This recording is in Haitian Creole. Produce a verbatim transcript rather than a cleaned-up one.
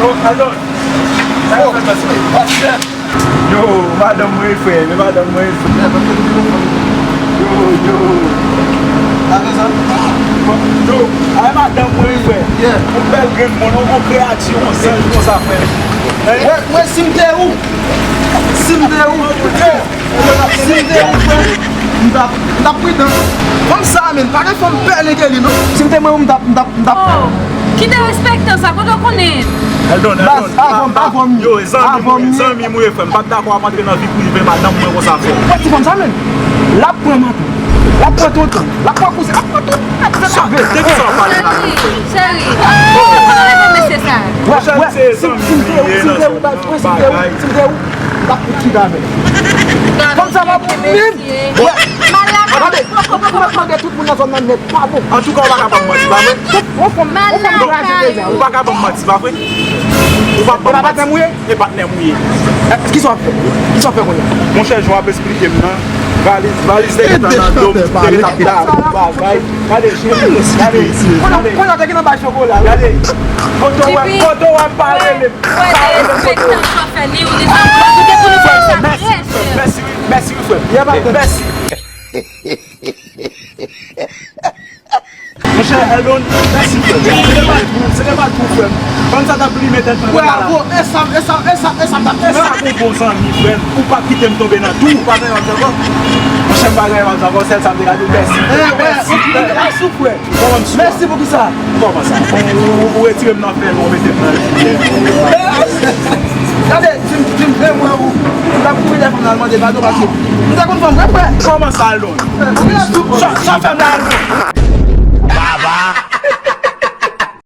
Alò, sa yo fè pase. Yo, madanm mwen, frè, men madanm mwen, frè. Yo, yo. Yo, ay madanm mwen, frè. Yon bèl grenn moun, yon kreyati, yon zanj konsa, frè. Mwen, mwen, si m te ou, si m te ou, si m te ou, frè, m t ap, m t ap pridan. Fanm sa, menm, pa gen fanm bèl ke li, non. Si m te mwen, m t ap, m t ap, m t ap. Oh, kite respektan sa, kote w konnen? Eldon, Eldon, avan, avan m, yo, zanmi mwen, zanmi mwen, frè, m pa t dakò ap antre nan vi prive madanm mwen konsa, frè. Wè ti fanm sa, menm. L ap pran manto. L ap pran tonton. L ap pran kouzen. L ap pran tout nèg se lave. De ki sa w ap pale la? Cheri, cheri. Ou te konn remen mesye sa? Wè, wè, si, si m te ou, si m te ou, si m te ou, m t ap fout chita avè l. Fanm sa pa bon menm. Wè. Gade, ou mèt mande tout moun nan zòn nan nèg pa bon. Antouka, ou pa ka ban m manti, pa vre? Ou fanm, ou fanm kraze deja. Ou pa ka ban m manti, pa vre? Ou pa ban m manti. E patnè m ou ye. Kisa w ap fè? Kisa w ap fè kounye a? Monchè, jan w ap esplike m nan, valiz, valiz te gentan nan do m, te gentan ap dal bagay. Gade, gade, gade. Kounye a te gentan bay chokola. Gade. Kote w wè, kote w wè m pa rele m. Pa rele m kote w. Mèsi, mèsi, mèsi, wi, frè. Mèsi. Monchè, Eldon, mèsi, frè m. Se te pa l pou, se te pa l pou, frè m. Fanm sa t ap limen tèt mwen. Bravo, e sa, e sa, e sa, e sa m t ap di. E sa pou bon zanmi, frè m. Ou p ap kite m tonbe nan tou. Ou pa gen yon ankò. Monchè, m pa gen yon ankò. Sèl sa m te ka di w, mèsi. Mèsi, frè m. Kòman m sou a? Mèsi pou kisa? Kòman sa? Ou, ou, ou retire m nan fè nou, ou mete m nan liyè. Gade, si m, si m te mwen ou, m t ap kouri dèyè fanm nan al mande padon paske m te konn fanm vre, frè. Kòman sa, Eldon? Sa, sa fè m la, Eldon?